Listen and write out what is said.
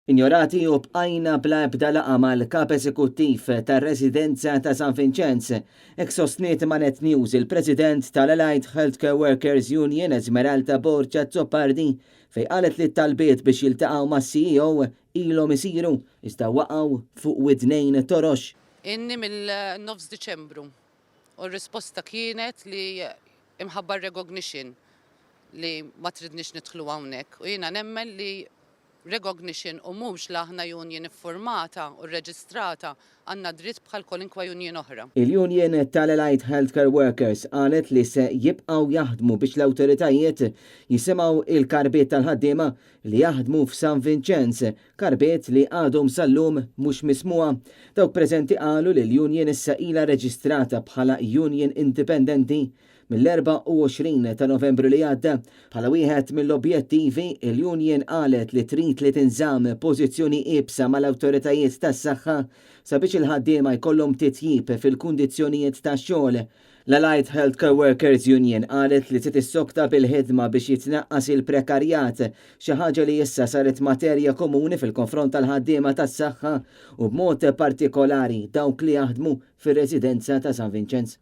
Injorati u bqajna bla ebda laqgħa mal-Kap Eżekuttiv tar-Residenza ta' San Vinċenz, hekk sostniet ma' Net News il-President tal-Allied Healthcare Workers Union Esmeralda Borg Azzopardi fejn qalet li t-talbiet biex jiltaqgħu mas-CEO ilhom isiru iżda waqgħu fuq widnejn torox. Ilni mill-nofs Diċembru u r-risposta kienet li imħabba r-recognition li ma tridniex nidħlu hawnhekk u jiena nemmen li recognition u mhux la aħna union iffurmata u rreġistrata għandna dritt bħal kwalinkwa union oħra. Il-Union tal-Allied Healthcare Workers qalet li se jibqgħu jaħdmu biex l-awtoritajiet jisimgħu il-karbiet tal-ħaddiema li jaħdmu f'San Vinċenz, karbiet li għadhom sal-lum mhux mismugħa. Dawk preżenti qalu li l-union issa ilha reġistrata bħala union indipendenti mill-24 ta' Novembru li għadda. Bħala wieħed mill-objettivi, il-union qalet li trid li tinżamm pożizzjoni iebsa mal-awtoritajiet tas-saħħa sabiex il-ħaddiema jkollhom titjib fil-kundizzjonijiet tax-xogħol. L-Allied Healthcare Workers Union qalet li se tissokta bil-ħidma biex jitnaqqas il-prekarjat, xi ħaġa li issa saret materja komuni fil-konfront tal-ħaddiema tas-saħħa u b'mod partikolari dawk li jaħdmu fir-residenza ta' San Vinċenz.